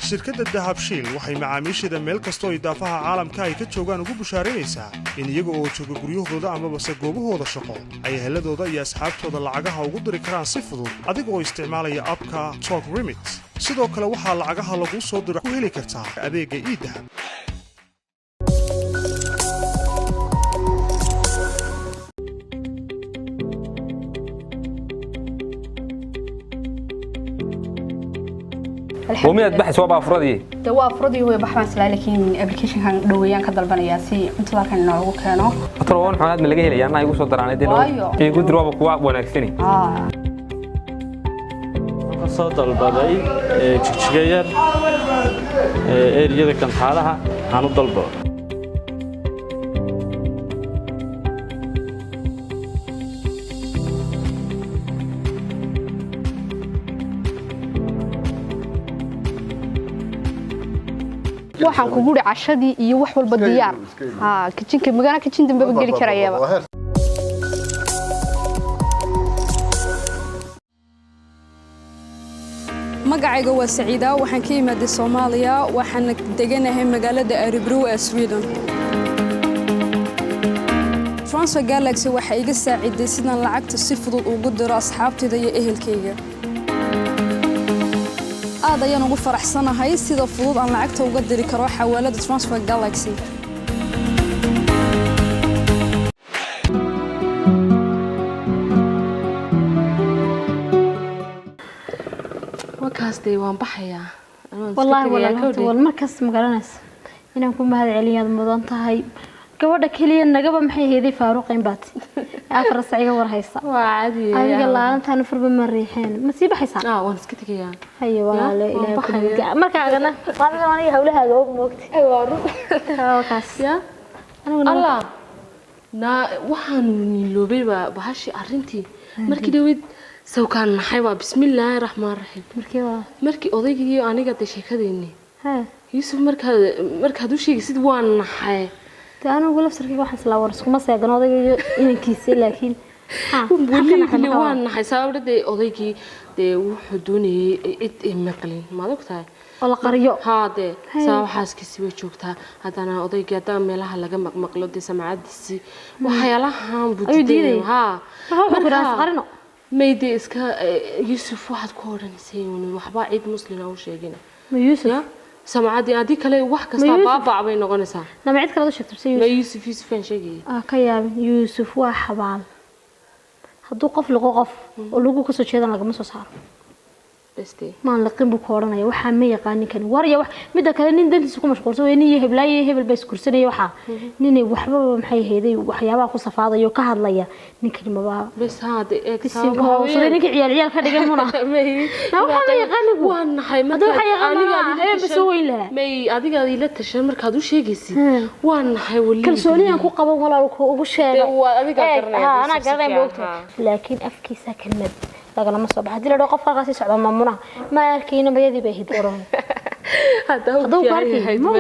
Shirkadda Dahabshiil waxay macaamiisheeda meel kastoo idaafaha caalamka ay ka joogaan ugu bushaaraynaysaa in iyaga oo jooga guryahooda amabase goobahooda shaqo ay eheladooda iyo asxaabtooda lacagaha ugu diri karaan si fudud adiga oo isticmaalaya app-ka Talk Remit. Sidoo kale waxaa lacagaha laguu soo diro ku heli kartaa adeegga eDahab. Miyaad baxays? Waa baafuradii. De waa afuradii hooyo, bax baan islaa, laakiin applicationkan dhoweeyaan ka dalbanayaa si cuntada halkan inoogu keeno. Otro xunaad ma laga helaya? Anaa igu soo daraanay dee. Waayo. Igu dir, waaba kuwa wanaagsani. Ka soo dalbaday Jigjiga Yar, eriyada Kantaalaha aan u dalbo. Waxaan kugu uri cashadii iyo wax walba diyaar. Ha kijinka magana kijin dambeba geli karayaba. Magacayga waa Saciida, waxaan ka imaaday Soomaaliya, waxaana deganahay magaalada Örebro ee Sweden. Transfer Galaxy waxay iga saaciday sidaan lacagta si fudud ugu diro asxaabtayda iyo ehelkayga. Aad ayaan ugu faraxsanahay sida fudud aan lacagta uga diri karo xawaalada Transfer Galaxy. Wakaas dee, waan baxayaa. Anuu waan iska Wallaahi tegayaa, walaal, horta kawdhe. Wal markaas ma garanaysa inaan ku mahad celiyaad mudan tahay. Gabadha keliya nagaba maxay heeday faaruqayn baat 4 sac iga war haysa. Waa caadi. Adiga laalantaan furba ma riixeen, ma sii baxaysaa? Ah, waan iska tegayaa. Haye walaale. Ya, waan Ilaahay ku baxayaa. nabadgeliyo. Markaagana adiga aniga hawlahaaga og moogti. Waa run. Kaas. Ya. Aniguna Allah naa, waxaanu niiloobay baa bahashii arrintii markii dhaweyd sawkaan naxay. Waa bismillaahi raxmaan raxiim. Markii waa Markii odaygii aniga dee sheekadeennii hee Yuusuf, markaad u sheegaysid waan naxay. Dee anigu laftarkayga waxaan islaa war iskuma seegan odayga iyo inankiisa, laakiin ha Weli bili waan naxay, sababta dee odaygii dee wuxuu doonayay cid ay maqlin, maad ogtahay. Oo la qariyo. Haa dee, saa xaaskiisi way joogtaa, haddana odaygii haddana meelaha laga maqmaqlo dee samacadiisii waxyaalahan buu Ayuu diidayay. diidayay. Haa. Marka wuxuu ku yidhaha isqarino. Mayde iska Yuusuf waxaad ku odhanaysay uun waxba cid muslina u sheegina. Ma Yuusuf? Ya samacadii haddii kale wax kasta Yuusuf? Baabac bay noqonaysaa. Nama cid kale u sheegtay mise Ma Yuusuf? Yuusuf, Yuusuf aan sheegayay. Ah, ka yaabin, Yuusuf waa xabaal. Hadduu qof liqo, qof oo lagu kasoo jeedan lagama soo saaro. Beste. Maan liqin buu ku odhanaya, waxaa ma yaqaan ninkani war iyo wax. Midda kale nin dantiisa ku mashquulsan wey, nin iyo heblaayo iyo hebel baa iskursanaya, waxaa ninay waxbaba maxay hayday waxyaabaha ku safaadaya oo ka hadlaya ninkani maba. Bes haa dee, eeg. Bisinka hoosaday ninka ciyaal ciyaal ka dhigay muna. Na waxaa ma yaqaan ninku. Waa naxay. Hadduu waxaa yaqaan malaha, habeen ba soo weyn lahaa. May, adiga ila tashan markaad u sheegaysid. Waa naxay wali. Kalsooniyaan ku qaban walaal, ku ugu sheegay. Dee, waa adigaa Eeg, garanaya, haa, Yuusuf anaa si garanaya fiican, moogtahay, laakiin afkiisa kelmad lagalama soo baxa. Haddii la dhaho qof halkaasi socda maamunaha ma arkayno, mayadii bay ahayd oran. Hadduu ku arkay ma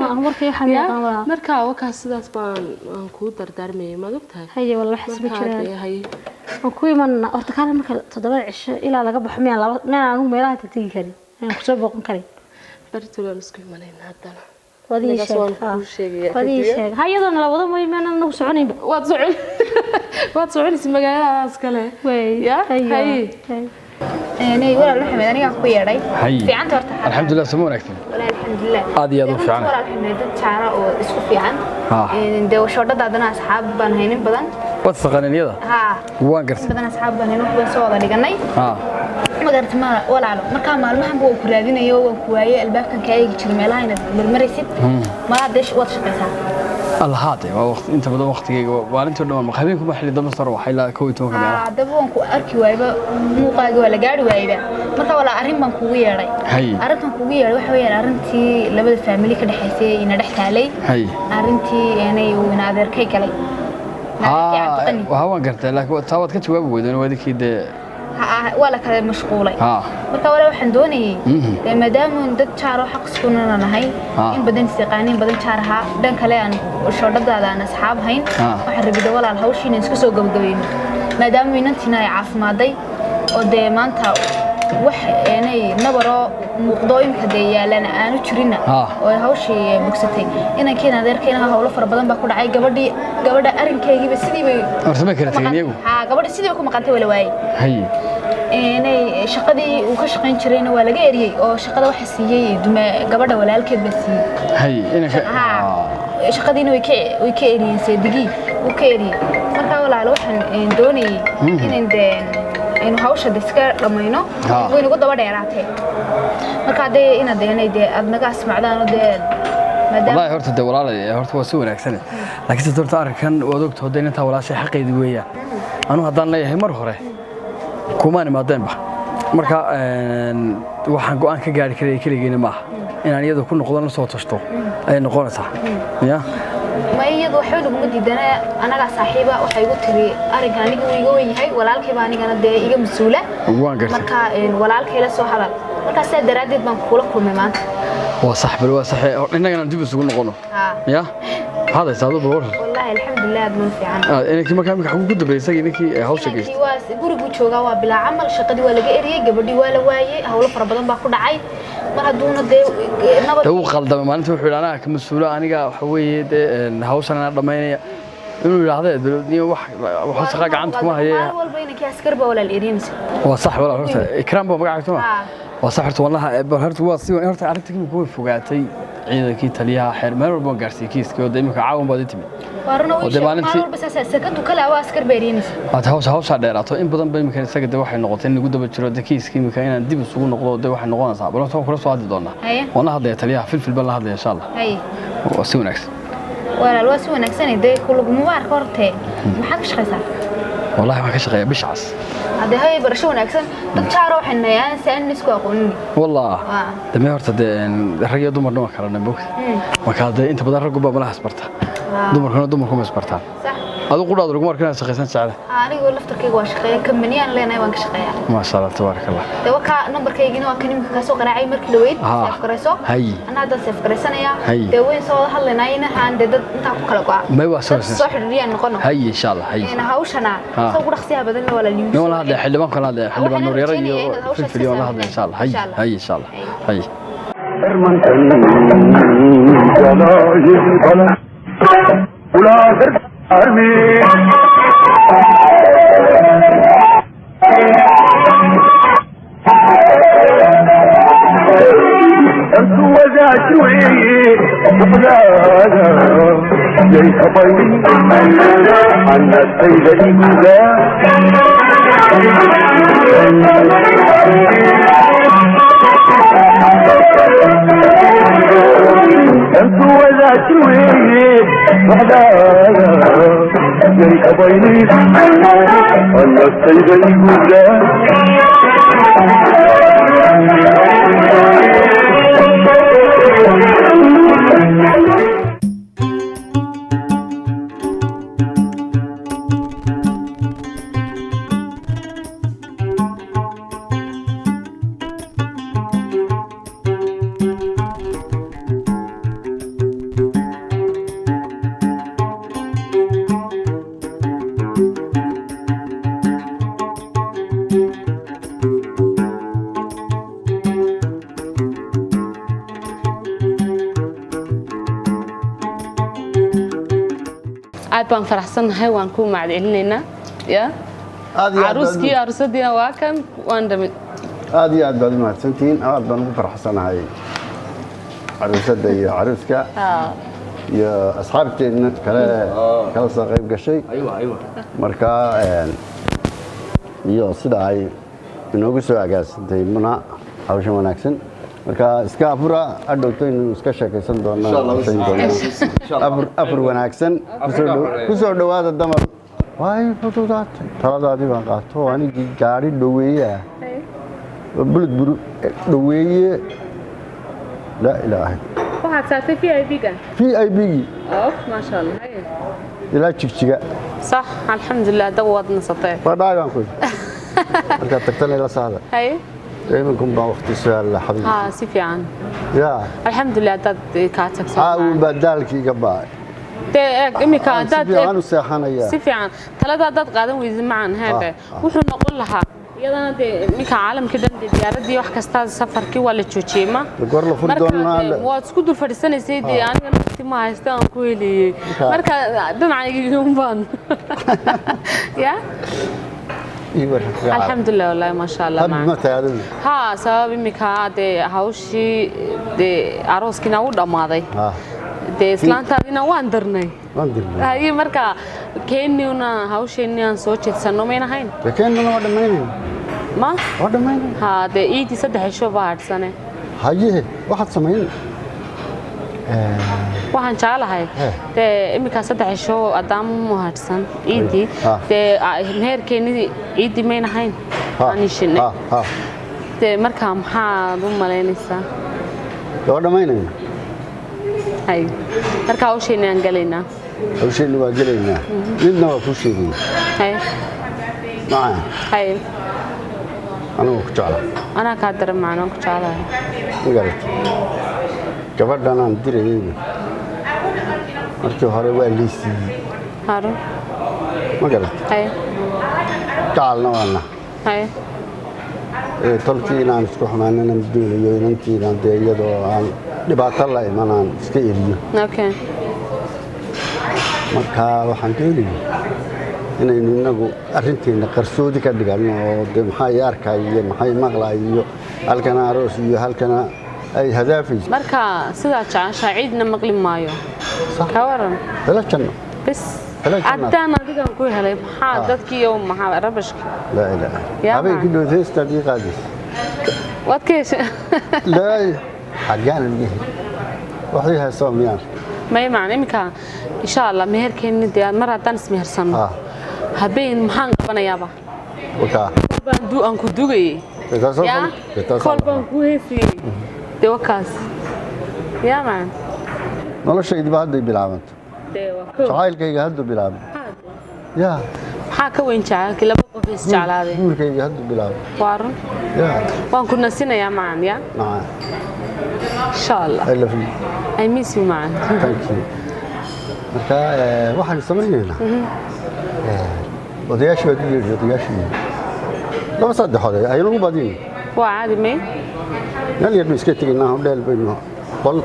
aan warkay waxaan yaqaan walaa. Marka wakaas sidaas baan aan kuu dardaarmayay, maad ogtahay. Haye walaal, waxaas ma Markaa jiraan. dee, haye. Waan ku imanana horta kaale marka 7da cisho ilaa laga baxo, miyaan laba miyaan anigu meelaha tegi karin, miyaan kusoo booqan karin? Baritolaan isku imanaynaa haddana. Wadii Ninkaas sheeg. waan kuu sheegayaa. Wadii Kadib. sheeg ha, iyadoo la wado mooy, miyaan anagu soconaynba? Waad socon, waad soconaysa magaaladaas kale. Way. Ya. Haye. Haye. Haye. Walaal Maxamed, anigaan ku yeedhay. Hay. Fiicanta horta? Alxamdulilah, sama wanaagsan. Walaal, alxamdulilah. Aad iyo aad u fiican. Walaal Maxamed, dad jaara oo isku fiican. Dee shoodhadaadana asxaab baan haynin badan. Waad taqaaneen iyada? Haa. Waan In gartay. badan asxaab baan haynin, wax baan soo wada dhiganay. Ma garata ma walaalo, markaa maalmahan waan ku raadinayo, waan ku waayey, albaabkan kaa eegi jiray, meelaha inaad marmaraysid malaa dee waad shaqaysaa. Allahaade, waa waqti inta badan waqtigayga maalintii oo dhan waan habeenku ma xilli dambe saro waxay ilaa 11-ka meelaha. Haddaba waan ku arki waayba, muuqaaga waa la gaari waayba. Marka walaa arrin baan kugu yeedhay. Hay. Arrintan kugu yeedhay waxa weeyaan arrintii labada faamili ka dhexaysay ina dhex taalay. Hay. Arrintii inay uu ina adeerkay galay. Haa waa, waan gartay, laakiin taa waad ka jawaabi weydeen, waa idinkii dee. Waa la kala mashquulay. Marka walaa waxaan doonayay dee maadaama dad jaaro xaq iskunana nahay, in badan is yaqaanin, badan jaar ahaa, dhan kale aan shoodhadaada aan asxaab hayn, waxaan rabay dee walaal hawshiina iska soo gabagabayno, maadaama inantiina ay caafimaaday oo dee maanta Wax eenay nabaroo muuqdo imika dee yaalana aanu jirinna oo hawshii bogsatay inankeena adeerkeena hawlo fara badan baa ku dhacay gabadhii gabadha arinkeygiiba sidii bay Horta ma kala tagin iyagu? Haa, gabadha sidii bay ku maqantay, wala waayey. Haye. Eenay shaqadii uu ka shaqayn jirayna waa laga eriyey oo shaqada waxa siiyey gabadha walaalkeed baa siiyey. Haye, inanka. Haa, shaqadiina way ka eriyeen, seedigii wuu ka eriyey. Markaa walaalo waxaan doonayey inaan dee aynu hawsha de iska dhammayno. Way nagu daba dheeraatee, marka dee inaad inay dee aad naga asmacdaan oo dee maadaama Wallahi horta dee walaalay, horta waa si wanaagsan, laakiin se horta arrinkan waad ogtahay dee intaa walaashay xaqeedii weeyaan. Anu haddaan leeyahay mar hore kumaan imaadeenba. Marka waxaan go'aan ka gaari karaya keligeena maaha, inaan iyada ku noqdo la soo tashto ayay noqonaysaa ya. Ma iyadu waxba naguma diidana, anagaa saaxiiba. Waxay igu tiri arrinkan aniga wuu iga wen yahay, walaalkayba anigana dee iga mas-uula. Waan gartay. Marka walaalkay la soo hadal. Markaa sidaa daraaddeed baan kula kulmay maanta. Waa sax, bal waa sax, innagana dib isugu noqono. Haa. Ya, maxaad haysaa aduu? Bal waran. Wallaahi alxamdulilah, aad man fiican. Inankii markaa imika xaguu ku dambeeyay isagii ninkii hawsha geystay? Inankii waa guriguu joogaa, waa bilaa camal, shaqadii waa laga eriyey, gabadhii waa la waayey, hawlo fara badan baa ku dhacay. Mar hadduuna dee nabad Dee wuu qaldamay maalinta, wuxuu yidhi anaa ka mas-uula, aniga waxa weeye dee hawshan anaa dhammaynaya inuu yidhaahdo niyo wax wax shaqa gacanta kuma haye. Maalin walba inankii askar baa walaal eryanaysa. Waa sax walaal, horta Ikraam baa magaca tuma. Haa. Waa sax horta, wallahi bal horta waa si horta arrinta imika way fogaatay, ciidankii, taliyaha xeer, meel walba waan gaarsiiyey kiiskii oo dee imika caawin baad i timid. Waa runa. Oo Way dee sheeg maalin maalintii walba saasa sakantu kale waa askar baa eryanaysa. Waata hawsha dheeraato in badan ba imika isaga dee waxay noqotay in lagu daba jiro dee kiiskii imika inaan dib isugu noqdo dee waxay noqonaysaa. Bal horta waan kula soo hadli doonaa. Haye. Waan la hadlaya taliyaha, Filfil baan la hadlaya insha Allah. Haye. Waa si wanaagsan. Walaal waa si wanaagsan, dee kulaguma arka horte. Maxaad ka shaqaysaa? Wallahi waxaan ka shaqeeyaa Bishcas. Haddee hay, barasho wanaagsan. Dad jaaro waxay nayaan si aan isku aqoonin. Wallah. Waa. Dame horta dee rag iyo dumarna waan kala bogta. Marka dee inta badan raggu baa malaha isbarta, dumarkuna dumarkuma isbartaan. Sax. Adigu qudhaada lagu arko inaad shaqaysan jecla. Anigu laftarkayga waa shaqeeya, kambaniyaan leenahay, waan ka shaqeeyaa. Maasha Allah, tabaaraka Allah. Dee wakaa nambarkaygina waa kan imika kaasoo qaraacay markii dhaweyd. Seef garayso. Hay. Anaa haddaan seef garaysanayaa. Hay. Dee weyn soo wada hadlaynaa inahaan dee dad intaa ku kala go'a. May waa soo Dad soo xidhiidhiyaan noqono. Hay, insha Allah, hay. Een hawshana soo ugu dhaqsiyaha badan waa la liibiso. Nin waan la hadlaya xildhibaan, kala hadlaya xildhibaan Waxaan Nuur Yare iyo rajaynayaa inaad hawshaas Filfil waan la ka hadlaya insha Allah. Hay. Insha Allah. Hay, insha Allah, hay. Aad baan faraxsannahay, waan kuu mahadcelinaynaa ya. Aad iyo aad baad Caruuskii aruusadiina waa kan, waan dhamay. Aad iyo aad baad u mahadsantihiin, aad baan ugu faraxsanahay caruusadda iyo caruuska iyo asxaabteedna kale kala soo qayb gashay. Marka iyo sida ay inoogu soo agaasantay Muna hawshan wanaagsan. Marka iska afura, hadhowto inuu iska sheekaysan doonaa, sheegin doonaa. Afur wanaagsan. Kusoo dhowaada Damar. Waay fududaatay, taladaadii baan qaato, anigii gaari dhoweeye ah oo bulud buru dhoweeye, laa ilaaha. Waxaad saartay VIP-ga? VIP-gii. Of, maasha Allah. Ilaa Jigjiga. Sax, alxamdulilah, dab waad nasatay. Waa dhacay baan ku yidhi markaad tagtana ila saada. Haye. Iminkan baan waqti su-aal xabiib. Haa, si fiican. Yaa. Alxamdulilah haddaad kaa tagso. Caawin baa daalkii iga ba'ay. Dee eeg imika Aan si haddaad fiican u seexanayaa. Si fiican, talada haddaad qaadan weysid macan heebe wuxuu noqon lahaa Iyadana dee iminka caalamka dhan dee diyaaradii wax kasta safarkii waa la joojiyey ma. Goor la furi Marka doonaa dee waad isku dul fadhiisanaysay dee, anigana waqti ma haysta aan ku heliyey. Marka dhinacayga un baan ya. Ii waran. Alxamdulilah, wallahi maasha Allah. Habbi ma tahay adigu? Haa, sabab iminka dee hawshii dee arooskiina u dhammaaday, dee islaantaadina waan darnay. Waan dirnay. Haye, marka keeniuna hawsheenni aan soo jeedsanno mayna hayn. Dee keennana waa dhammaynayna. Ma waa dhammaynayna. Haa, dee iidii 3 cisho baa hadhsane. Haye, waxaad samayn Waxaan jeclahay dee iminkaa 3 cisho adaamu hadhsan iidii, dee meherkeennii iidii mayna hayn aan ishinay. Dee marka maxaad u malaynaysaa? Dee waa dhammaynayna. Hay, marka hawsheenni aan galaynaa. Hawsheenni waa gelaynaa, midna waa kuu sheegaya. Hay. Macaan. Hay. Anigu ku jecla. Anaa kaa daran macnaan ku jeclahay. Ma garat gabadhan aan dirayeyna markii hore waa laysiiyey. Haro. Ma garat? Hay. Gacalna waana. Hay. Tolkii inaan isku xumaanana ma doonayo, inantiina dee iyadoo aan dhibaato la iman aan iska eriyo. Marka waxaan doonaya inaynu inagu arrinteena qarsoodi ka dhiganno, oo dee maxay arkay iyo maxay maqlay iyo halkana aroos iyo halkana ay hadaafayso. Marka sidaa jeceshaa ciidna maqli maayo, ka waran? Hela janno. Bes. Hela janno. Haddaan adigan ku helay, maxaa dadkii iyo maxaa rabashka? Laa ilaaha. Yaa. Habeenkii dhow heestaad ii qaadaysa. Waad ka heshay. Laa xaggaan uga heli waxii heesoo miyaan? May macna, iminka insha Allah meherkeenni dee mar haddaan ismehersano, habeen maxaan qabanayaaba? Wakaa. Baan du aan ku dugayey. Taasoo yaa taasoo kol baan ku heesiyey dee, wakaas yaa macna. Noloshaydiba hadday bilaabanto. Dee waa kow. Jacaylkayga hadduu bilaabay yaa. Maxaa ka weyn jacaylkii laba qof is jeclaaday? Guurkayga hadduu bilaabay. Waa run. Yaa. Waan ku nasinayaa macan ya. Macaan. Insha Allah. I love you. I miss you macan. Thank you. Marka waxaan samaynaynaa, odayaashii baad u yeedhi, odayaashii laba saddex oday aynagu badin. Waa caadi may. Meel yar baynu iska tegaynaa, hodheel baynu qol.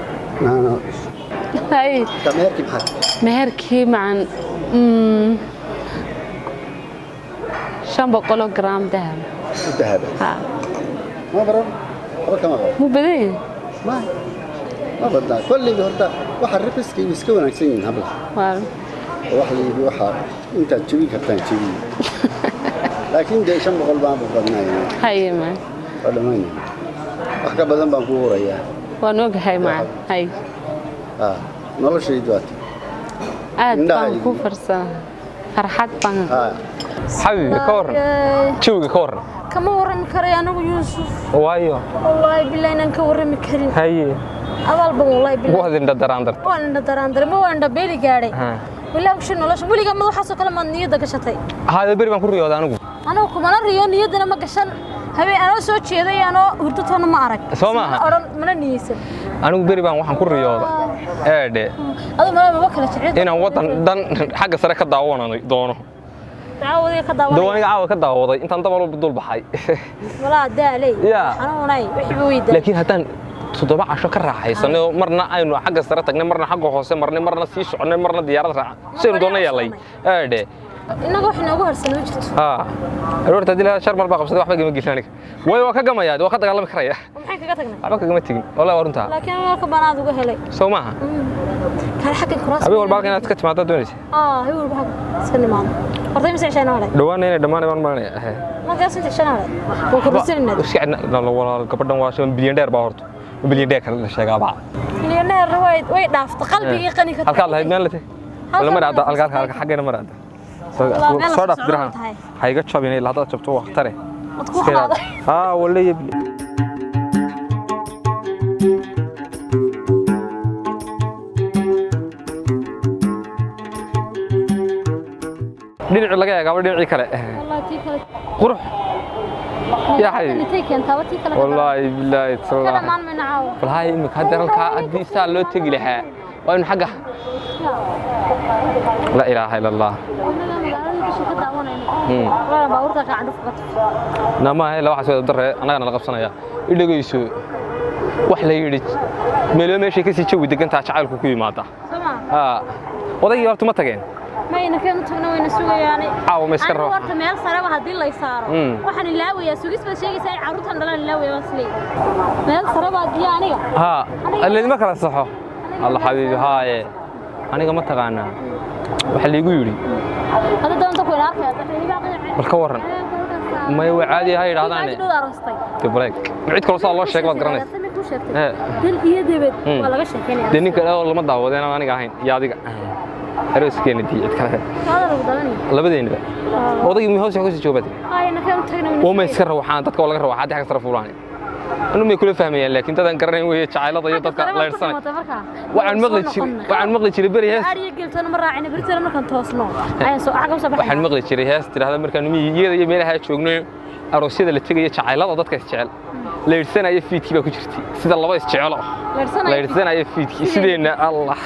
Hay. Meherkii maxaa? Meherkii macan 500 gram dahab. Dahaba? Ha. Ma baran, waxba kama qabo. Muu badan yahay? Ma ma badnaa kollayba, horta waxa riqiska iyo iska wanaagsan yihiin habla. Waa. Oo wax la yidhi waxaa intaad jebin kartaan jebiye, laakiin dee 500 baanba badnayn. Haye macan. Waa dhammaynayna, wax ka badan baan kuu hurayaa. Waan ogahay macan, hay. Ah, noloshaydu waa tan. Aad baan Indhahayga. ku farsana, farxad baan. Xabiibi, ka waran jawiga, ka waran? Kama warrami karayo anigu, Yuusuf. Waayo? Wallaahi billahi inaan ka warrami karin. Haye. Abaal ban wallaahi billahi. Waad indha daraandarta. Waan indha daraandaray, ma waan indha beeli gaadhay. Wallaahi usha nolosha weligaa ma waxaasoo kale maad niyadda gashatay? Haade, beri baan ku riyooda anigu. Anigu kumana riyo, niyaddana ma gashan. Habeen anoo soo jeeday anoo hurdo toona ma arag. Soo maaha? Odhan mana niyeysan. Anigu beri baan waxaan ku riyooda eedhe Adu mana maba kala jecel. Inaan waddan dhan xagga sare ka daawan doono. Daawadiga ka daawanaya. Dawaaniga caawa ka daawaday intaan dabal walba dul baxay. Walaa daalay. Yaa. Xanuunay wixii buu weydaa. Laakiin haddaan 7 casho ka raaxaysanay oo marna aynu xagga sare tagnay, marna xagga hoose marnay, marna sii soconay, marna diyaarad raaca saynu doona yeelay eedhe. Innaga wax inoogu harsan ma jirto. Haa, aroorta haddii la shar mar baa qabsaday, waxba gama gelin aniga. Way waa ka gamayaa, waa ka dagaalami karaya. Maxay kaga tagnay? Waxba kagama tegin wallahi, waa runtaa. Laakiin meelka banaad uga helay. Soo maaha? Kale xaggan kuraas. Habeen walba halkan inaad ka timaado doonaysa. Ah, habeen walba xaggan iska nimaado. Horta imse cishana hore? Dhawaana inay dhammaanay baan malanaya. Markaas inta cishana hore waa kordhisanayna. Iska cidna walaal, gabadhan waa shan bilyan dheer baa horta bilyan dheer kale la sheegaaba. Milyaneer way dhaaftay qalbigii qani ka. Halkaad lahayd meel la tag wala mar hadda halka halka xaggayna mar hadda Wallah, meel soo la dhaaf socon birahan tahay. Ha iga jabin ilaa haddaad jabto waa khatare. Wad ku xanaaday. Haa wallahi bili. Dhinacii laga eegaaba dhinacii kale. Wallahi tii kale. Qurux yaa xabiibi. Intay keentaaba tii kale. Wallaahi bilaahi ka tallaahi. dhammaan mayna caawa. Wallaahi imika hadda halkaa haddii saa loo tegi lahaa waa inu xagga laa ilaaha ila allah. Innaga magaalada Nama ila waxaas wada darre annagana la qabsanaya. I dhegeyso, wax la yidhi meelo meeshay kasii jawi degantaa jacaylku ku yimaada. Haa, odaygii horta ma tageen? Mayna keenu tagna, wayna sugayaane. Caawa ma iska Anigu rabo. Horta meel sareba haddii lay saaro, waxaan ilaawayaa sugis baad sheegaysaa in carruurtan dhalaan ilaawaya baan isleeyahay meel sareba iyo aniga. Haa, leedima kala saxo alla xabiibi. Haaye, aniga ma taqaanaa waxa laygu yidhi? Hadda doonta ku ila arkaya. Bal ka warran, maya waa caadi ha yidhahdaane. Dhow aroostay. De break ma cid kaloo saa loo sheegay baad garanaysa. Sami ku sheegtay. Ee. Dal iyo dibad waa laga sheekeynaya. Dee ninka oo lama daawadeen aan aniga ahayn iyo adiga arooskeena dii cid kale. Kaada lagu dabanaya. Labadeeniba odaygii mi hoos wax kusii jooga. Ay, na keenu tagna wayna oo ma iska rawaxaan dadka waa laga rawaxaa haddii xagga sare fuulaan anu may kula fahmayaan, laakiin dadaan garanayn weeye jacaylada iyo dadka laydhsanay. Waxaan maqli jiray beri hees. Ariga geltona ma raacina, beritana markaan toosno ayaan soo xagga soo baxay. Waxaan maqli jiray hees tidhaahda markaan miyiyada iyo meelaha joogno aroosyada la tegayo, jacaylada dadka isjecel laydhsanaya fiidkii baa ku jirtay, sida laba isjecelo Laydhsanaya. Laydhsanaya fiidkii sideenna allah.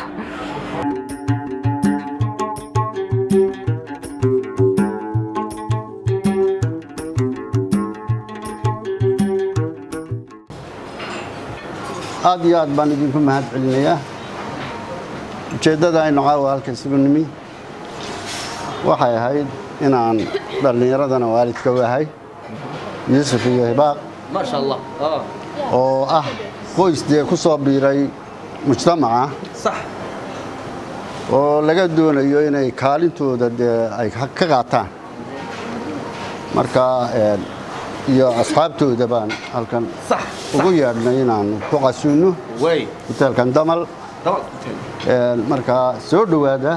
Aad iyo aad baan idinku mahad celinayaa. Ujeeddada aynu caawa halkan isugu nimi waxay ahayd inaan dhallinyaradana waalidka u ahay, Yuusuf iyo Hibaaq, ما شاء الله اه. oo ah qoys dee ku soo biiray mujtamaca oo laga doonayo inay kaalintooda dee ay ka qaataan. Marka iyo asxaabtooda baan halkan ugu yeedhnay inaan ku casuuno hoteelkan Damal. Marka soo dhowaada.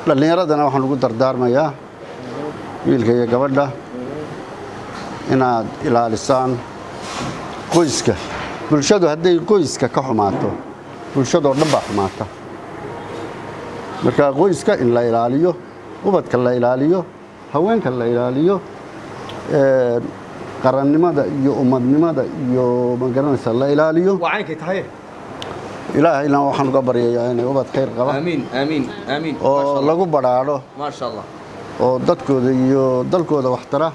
Dhallinyaradana waxaan ugu dardaarmayaa, wiilka iyo gabadha, inaad ilaalisaan qoyska. Bulshadu hadday qoyska ka xumaato, bulshadoo dhan baa xumaata. Marka qoyska in la ilaaliyo, ubadka la ilaaliyo, haweenka la ilaaliyo, qarannimada iyo ummadnimada iyo magaranaysa la ilaaliyo. Waa caynkay tahay. Ilaahayna waxaan uga baryayaa inay ubad khayr qaba aamiin, aamiin, aamiin. oo lagu badhaadho ما شاء الله oo dadkooda iyo dalkooda waxtara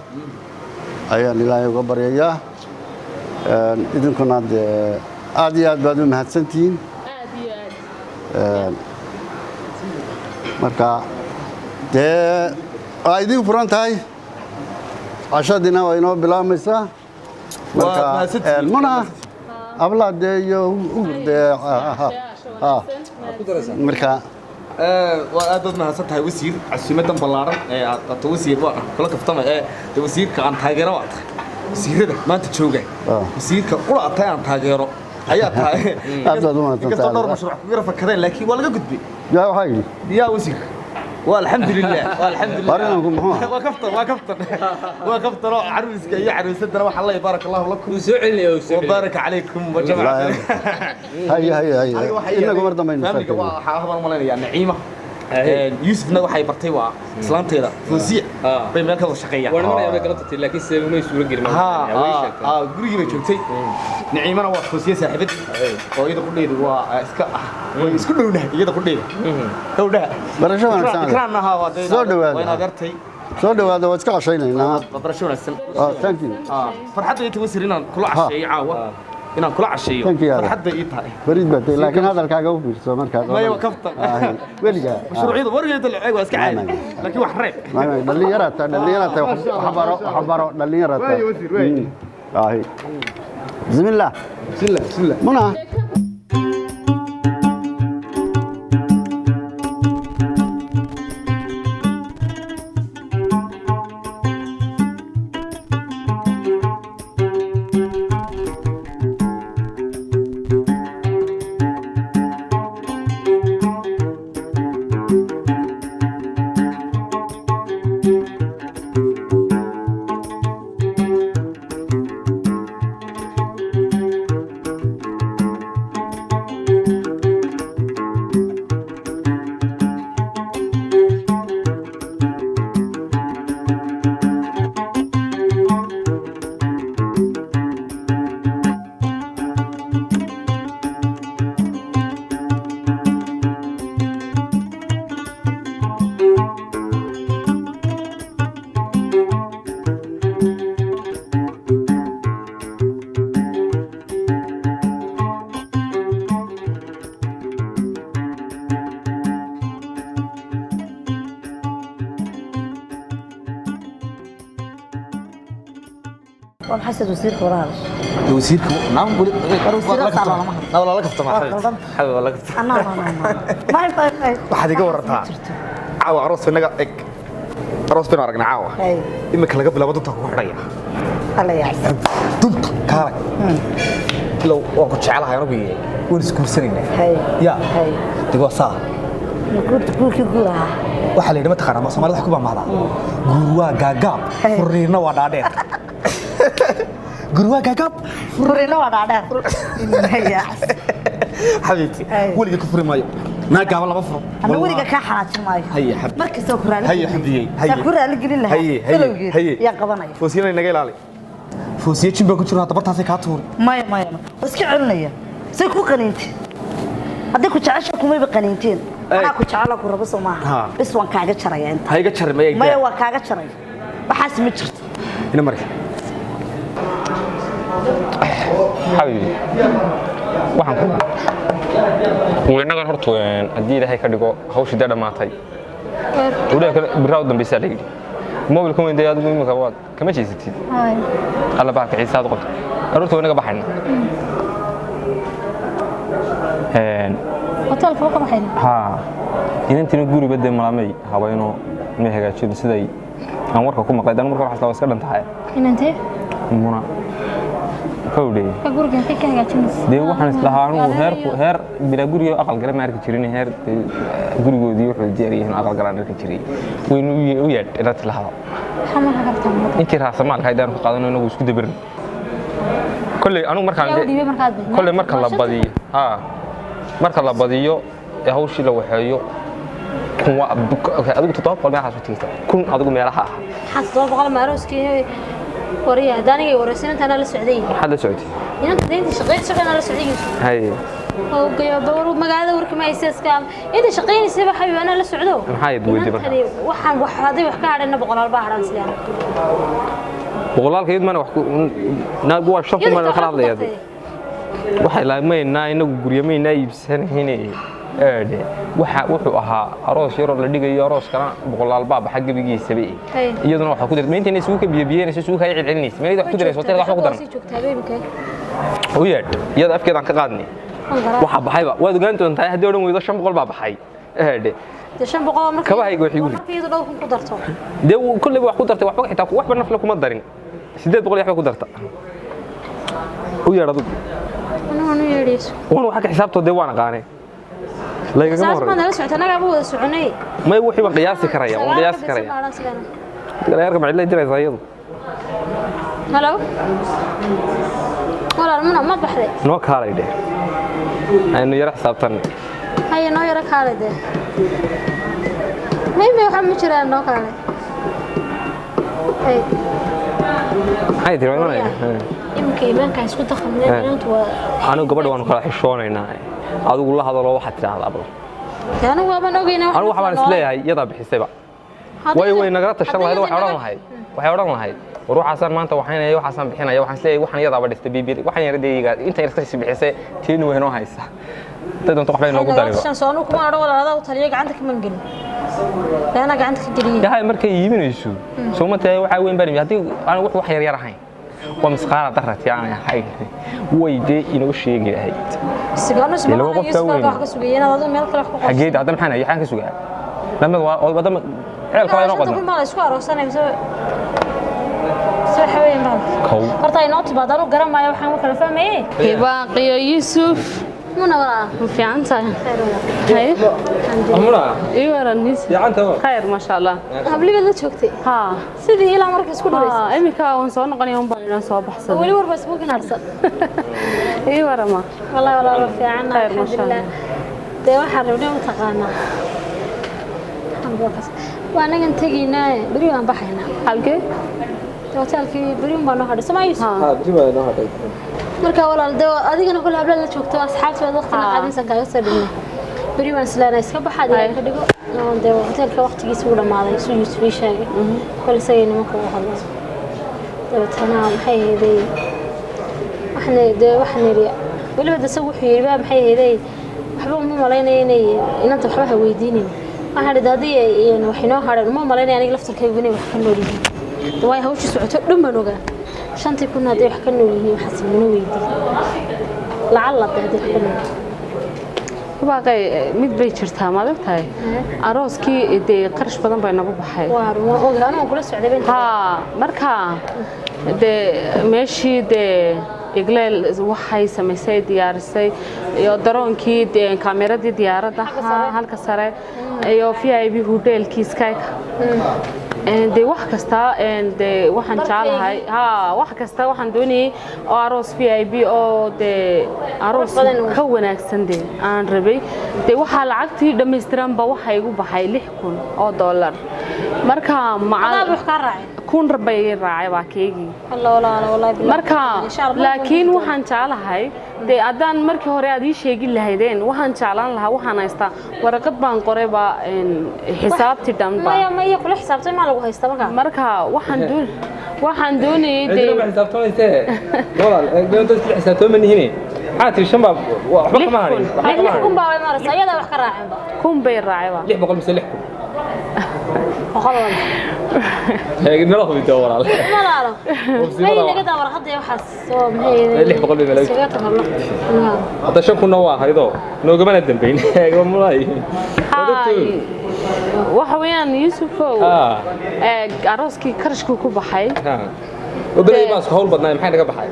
ayaan Ilaahay uga baryayaa. Idinkuna dee aad iyo aad baad u mahadsantihiin. Marka dee waa idin furan tahay, cashadiina waa inoo bilaabmaysaa. Marka Muna ablaa dee iyo ugur dee marka. Waa aad baad mahadsan tahay wasiir, casuumadan ballaaran ee aad qabto. Wasiir, waa kula kaftama ee de wasiirka aan taageero waa tahay. Wasiirada maanta jooga wasiirka qura tahay aan taageero ayaa tahay. Aad baad u mahadsan inkastoo dhowr tahay. Mashruuc ku yara fakadeen, laakiin waa laga gudbay. Yaa waxaa yidhi? Yaa wasiir, waa alxamdulilah, waa alxamdulilah. Arrinanku muxuu ahaa? Waa kaftan, waa kaftan, waa kaftan. Oo caruuska iyo caruusadana waxaa leeyahay baaraka allahu lakum soo celinaya oo soo wabaaraka calaykum wajamaca. Haya, haya, haya. Aniga waxay inagu mar dambaynu faamiliga saakayna. Waa waxaa habaan malaynayaa Naciima. Yuusufna waxay bartay waa islaanteeda Fawziya bay meel ka wada shaqeeyaan. Waan maraya bay kala tagtay, laakiin sidee may suura gelin. Ha, gurigii bay joogtay. Naciimana waa Fawziya saaxiibad oo iyada qudheedu waa iska ah, way isku dhownahay iyada qudheeda dhowdhaha. Barasho wanaagsan. Ikraanna ha waa dee Soo dhawaada. waa in adeertay. Soo dhawaada, waa iska cashaynaynaa. Barasho wanaagsan. Ah, thank you. Farxadda inta wasiir inaan kula casheeyo caawa, inaan kula casheeyo Thank you, Adam. farxadda ii tahay. Fariid baa tahay, laakiin hadalkaaga u fiirso markaad. Maya, waa kaftan. Weligaa. Mashruucyada wargeeda lacag waa iska caadi, laakiin wax reeb. Maya, dhallinyaraa tahay, dhallinyaraa tahay, wax baro, wax baro, dhallinyaraa tahay. Waay, wasiir, waay. Ahi. Bismillah. Bismillah, bismillah. Muna. Waa maxay sida wasiirka wala hadashay? Wasiirka naam weli War wasiirada saa loolama hadlo. naa wala kaftama. Waa xabiibti. qaldan. Xabiib wala kaftama. Anaa may may may. Waxaad iga warantaa caawa aroos inaga eg, aroos baynu aragnaa caawa. Imika laga bilaabo dunta kugu xidhaya. Alla yaacsan. Dunta kaalay ilow, waan ku jecelahay anugu iyo waan isguursanaynaa. Ya deg waa saa. Guurkii guur ahaa. Waxaa la yidhi, mataqaanaa, Soomaalida wax ku baamahdaa, guur waa gaagaab, furiinna waa dhaadheer. Guur waa gaagaab, furiinna waa dhaadheer. Yaacsan. Xabiibti, weliga ku furi maayo, naa gaaban lama furo. Ana weliga kaa xanaajin maayo. Haye xabdi. Markastoo ku raali. Haye xabdiyey. Haye. Saa ku raali gelin lahaa. Haye haye. Salowgeed. Haye. Yaan qabanaya. Foosiyana inaga ilaali, foosiye jin baa ku jiro hadda, bartaasay kaa tuuri. Maya maya, waa iska celinaya. Say ku qaniinteen? Haddii ku jecesha kumayba qaniinteen. Anaa ku jecela, ku rabo, soo maaha? Ha. Bis waan kaaga jaraya inta. Ha iga jarin, maya. Maya, waa kaaga jaraya, waxaas ma jirto. Ina mari. Xabiibi, waxaan ku innagan horta haddii Ilaahay ka dhigo hawshii dee dhammaatay, weliba kale biraa u dambaysaa la yidhi mobilka weyn dee adigu imika waad kama jeysatid alla bahalka xiisaad qabto aroorta waa inaga baxayna. Hotelka ka baxayna. Haa, inantiina guriba dee malamay habayno may hagaajin siday aan warka ku maqlay. Dan marka waxaas waa iska dhan tahay. Inantee? Muna kowdhe. Ka guriga halkee ka hagaajinaysa? Dee waxaan islahaa anugu heer heer bilaa guriga aqal gala ma arki jirin, heer dee gurigoodii wuxuu diyaar yihiin aqal galaan arki jiray. Waynu u yeedh inaad tilahdo. Maxaa marka kartaa? Intii raasamaalka haydaan ku qaadano inagu isku dabarin kolley anugu markaan Yaa u dhiibay markaad? Kolley marka la badiyo, haa, marka la badiyo ee hawshii la waxeeyo, 1000 waa okay, adigu 700 meelahaas u tigta, 1000 adigu meelaha ah. Maxaa 700 ma arooskii wariya haddaanigay wareysan intaana la socday? Maxaad la socotay? Inanta deynta shaqeyn shaqeynaa la socday. Haye. Oo gayo bawr magaalada warka ma haysa iska inta shaqeynaysa xabiib anaa la socdo. Maxay weydiin marka? Inantani waxaan wax haday wax ka hadhayna boqolaal baa hadhan sidaan. Boqolaalka iyad mana wax ku naagu waa 5000 mana kala hadlayaa. Waxay laamaynaa inagu guryo maynaa iibsanayne eedhe waxa wuxuu ahaa aroos yaroo la dhigayo, arooskana boqolaal baa baxa gebigiisaba. Haye. Iyaduna waxaa ku dirtay inta isugu ka biyabiyeynayso, isugu ka celcelinaysa meelayd wax ku dirayso hotelka waxba ku daran. Sii joogtaa habeenka. U yeedh iyada, afkeedaan ka qaadnay waxa baxayba waad ogaan doontaa haddii odhan weydo 500 baa baxay eedhe. Dee 500 marka Kabahayga wax igu rid. Marka iyadu dhowr kun ku darto. Dee kolleyba wax ku dartay, waxba xitaa waxba nafle kuma darin, 800 iyo waxba ku darta. U yeedh adigu. Anu anu yeedhayso. Waan waxa ka xisaabtoo dee waan aqaanay laygagama Saas maan horreyn. nala socota, annagaa ma wada soconay. May, wixii waan qiyaasi karaya, waan qiyaasi karaya. Dhallinyarka ma cidlay diraysaa iyadu? Halo walaal, muna ma baxday? Noo kaalay dheh, aynu yaro xisaabtanay. Haye, noo yaro kaalay dee. Maybe waxaa ma jiraan, noo kaalay. Hay. Maxay tiri? Waa imanaya. Iminka iimaanka isku daqamneen. Inantu waa Anigu gabadha waanu kala xishoonaynaa, adigu la hadalo, waxaad tidhaahdaa bal. Dee anigu waaban ogeynaa. Anigu waxa baan isleeyahay iyadaa bixisayba, way way nagala tashan lahayd, waxay odhan lahayd, waxay odhan lahayd war waxaasaan maanta waxaynaya, waxaasaan bixinaya. Waxaan isleeyahay waxaan iyadaaba dhistay bibi, waxaan yara deeyiga inta yar iska sii bixisay, tiini way noo haysaa, dad doonto waxbay noogu dariba. Shan soo anigu kuma odhan walaal, adaa u taliya, gacanta ka mangelin. Dee anaa gacanta ka geliyey. Yahay markay iibinayso soo ma tahay waxaa weyn baan haddii aan wax wax yar yar ahayn waa misqaala darati aanay ahayn way dee inoo sheegi lahayd. Sigaano Dee laba isma qof Yusuf kaa weyn. wax ka sugayay inaad adigu meel kale wax ku qorto. Xageed hadda maxaan hayay, waxaan ka sugaa lamid waa wadama ceel kale inoo 50 qodna. kun baa la isku aroosanay mise mise waxa weeyaan baa Kow. Horta ay noo timaado, anigu garan maayo waxaan ku kala fahmayey. Hibaaqiyo Yuusuf. Muna walaa. Ma fiican tahay? Haye. Amuna. Ii waran Yuusuf. Fiican tahay. Khayr, ma sha Allah. Hablibaad la joogtay? Haa. Sidii ilaa marka isku dhawaysa. Haa, iminka waan soo noqonaya un baan inaan soo baxsaday. Weli warba isku ganaarsan. Ii warama. Wallahi walaa waa fiican. Khayr, ma sha alxamdulilah. Allah. Dee waxaan rabnay u taqaanaa. Waa anagan tegaynaa, beri waan baxaynaa. Halkee? Hotelkii beri un baa noo hadhay, soma Yuusuf? ها بري baa inoo hadhay. Marka walaal dee adigana kule habla la joogto asxaabta waad waqti la qaadinsan kaaga soo dhignay. Beri waan islaanaa iska baxa adiga ka dhigo. Oo dee hotelka waqtigiisa wuu dhamaaday suu Yuusuf ii sheegay. Kole isagay nimanka ugu hadlaan. Dabeetana maxay ahaydey, waxaan dee waxaan yidhi weliba de isagu wuxuu yidhi baa maxay ahaydey, waxba uma malaynaya inay inanta waxba ha weydiinin. Waxaan idhi haddii ay wax inoo hadheen uma malaynaya aniga laftarkaygu inay wax ka nool yihiin. Waayo hawshii socoto dhan baan ogaa. 5,000 hadday wax ka nool yihiin waxaas mana weydii lacalla hadday wax ka nool. Baaqay mid bay jirtaa, maad ogtahay arooskii dee qarash badan bay nagu baxay. Waa run, waan ogahay, anuu kula socday been. Haa, marka dee meeshii dee igleel waxay samaysay diyaarisay iyo daroonkii dee kaameradii diyaaradda halka sare iyo VIP hotelkii skyka dee wax kasta dee waxaan jeclahay haa wax kasta waxaan doonayay oo aroos VIP oo dee aroos ka wanaagsan dee aan rabay dee waxaa lacagtii dhammaystiranba waxa igu baxay $6,000 marka Adaa wax kaa raacay? 1,000 bay ii raacay waa keygii. Alla walaalo, wallahi billahi. Marka Insha Allah. Laakiin waxaan jeclahay dee haddaan markii hore aad ii sheegi lahaydeen waxaan jeclaan lahaa waxaan haystaa waraqad baan qoray baa xisaabtii dhanba. Maya maya, kula xisaabtay maa lagu haystaa marka. Marka waxaan doonayay dee cidina ma xisaabtamaysee walaal, dadka xisaabtoomanihine maxaa tiri? Shan baa waxba kama harin, waxba kama lix harin. kun baa way maraysaa, iyadaa wax ka raaceenba. 1,000 bay raacay baa. 600 mise 6,000? 100 walaal. Nala hubito walaal. Walaalo. Hubsimada may waa. naga daa warqadda iyo waxaas oo maxay 600 bay malaa'igtu. Isaga taqablo. Hadda 5,000-na waa ahaydoo noogamana dambayn mulay. Haay, waxa weeyaan Yuusufow, arooskii karashkii ku baxay Obalay baan isku hawl badnaay, maxay naga baxay?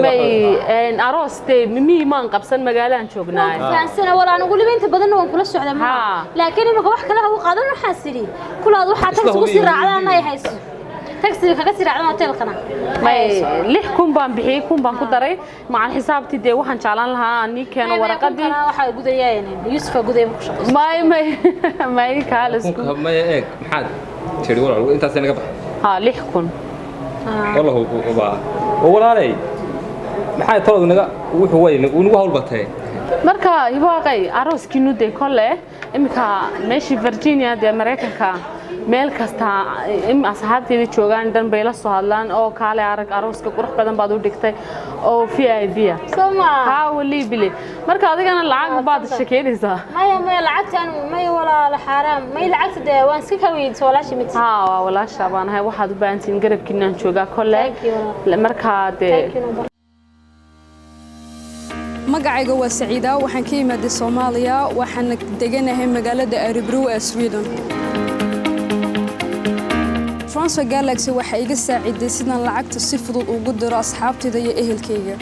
May aroos dee mimihii maan qabsan, magaalaan joognaay. Fahansana walaal, anigu weliba inta badanna waan kula socdaa ma laakiin imika wax kale ha u qaadan, waxaan sidhi kulaad waxaa Isla tagsi ugu sii hubiyo. raacdaan ay hayso tagsiga kaga sii raacdaan hotelkana. May, 6,000 baan bixiyey, 1,000 baan ku daray macal xisaabtii dee waxaan jeclaan lahaa aan ii keeno waraqadii. Waxaa gudayaa Yuusufa gudaya ku shaqeyso. May may may, kaalisku. Kunka maya, eeg maxaad tiri walaal, intaasay naga baxay. Haa, 6,000. Wallahu baa oo walaalay, maxay taladu naga wuxuu way nagu hawl batay. Marka hibaaqay arooskiinu dee kole iminka meeshii Virginia dee Maraykanka meel kasta in asxaabteeda joogaan dhan bay la soo hadlaan oo kaale arag arooska qurux badan baad u dhigtay oo VIP ah. Soma. Haa, wali bili. Marka adigana lacag baad shekeynaysaa. Maya maya, lacagta anu maya walaal, xaaraam, may lacagta dee waan iska ka weydiisay walaashii mid. Haa, waa walaasha baan ahay, waxaad u baahan tihiin garabkiinaan joogaa kole markaa dee. Magacayga waa Saciida, waxaan ka imaaday Soomaaliya, waxaana deganahay magaalada Örebro ee Sweden. Transfer Galaxy waxay iga saaciday sidaan lacagta si fudud ugu diro asxaabtayda iyo ehelkayga.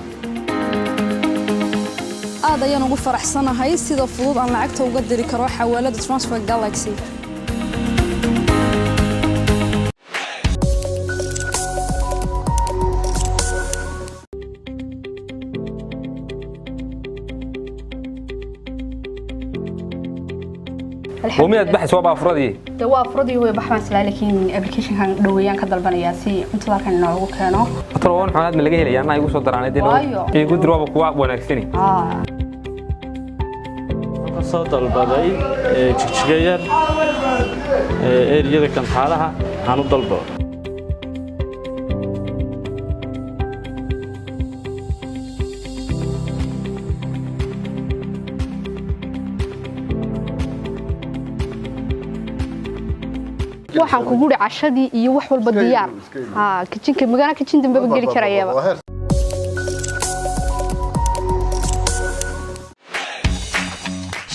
Aad ayaan ugu faraxsanahay sida fudud aan lacagta uga diri karo xawaalada Transfer Galaxy. Wamiyaad baxaysa waa baafuradii. Dee waa afuradii way baxbaan islaa, laakiin applicationkan dhoweeyaan ka dalbanayaa si cuntada halkan inoogu keeno. Talo waan xunaad ma laga helaya anaa igu soo daraanay dee. Waayo. Igu dir, waaba kuwa wanaagsani. Ka soo dalbaday Jigjiga Yar eeriyada Kantaalaha aan u dalbado. Waxaan kugu uri cashadii iyo wax walba diyaar. Haa, kitchenka magana kitchen dambeba geli karayaba.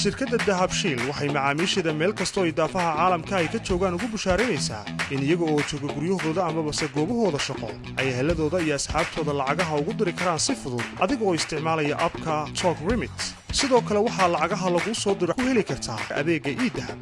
Shirkadda Dahabshiil waxay macaamiisheeda meel kastoo idaafaha caalamka ay ka joogaan ugu bushaaraynaysaa in iyaga oo jooga guryahooda amabase goobahooda shaqo ay eheladooda iyo asxaabtooda lacagaha ugu diri karaan si fudud adiga oo isticmaalaya app-ka Talk Remit. Sidoo kale waxaa lacagaha laguu soo diro ku heli kartaa adeegga eDahab.